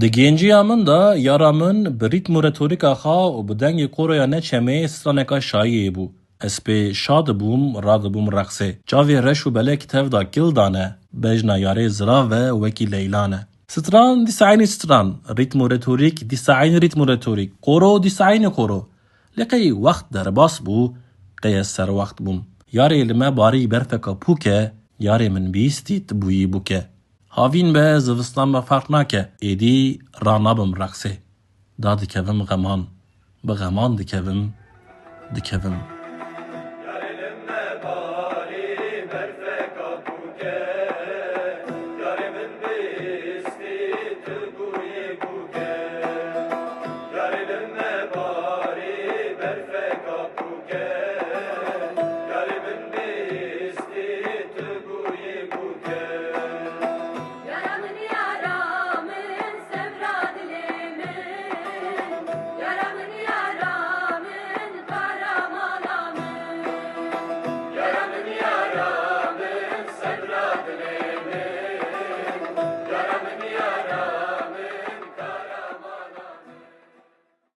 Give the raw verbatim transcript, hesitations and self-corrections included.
Di genciya min de yara min bi rîtm û retorîka xwe û bi dengê koroya neçemê straneka şayiyê bû. Ez pê şa dibûm, radibûm reqsê. Çavê reş û belek tev da kil dane, bejna yarê zirav e wekî leylan e. Stran dîsa eynî stran, rîtm û retorîk dîsa eynî rîtm û retorîk, koro dîsa eynî koro. Lê qey wext derbas bû, qey ez serwext bûm. Yarê li me barî berfeka pûk e, yarê min bihîstî ti bûyî bûk e. Havîn be, zivistan be ferq nake, êdî ranabim reqsê. Da dikevim xeman, bi xeman dikevim, dikevim.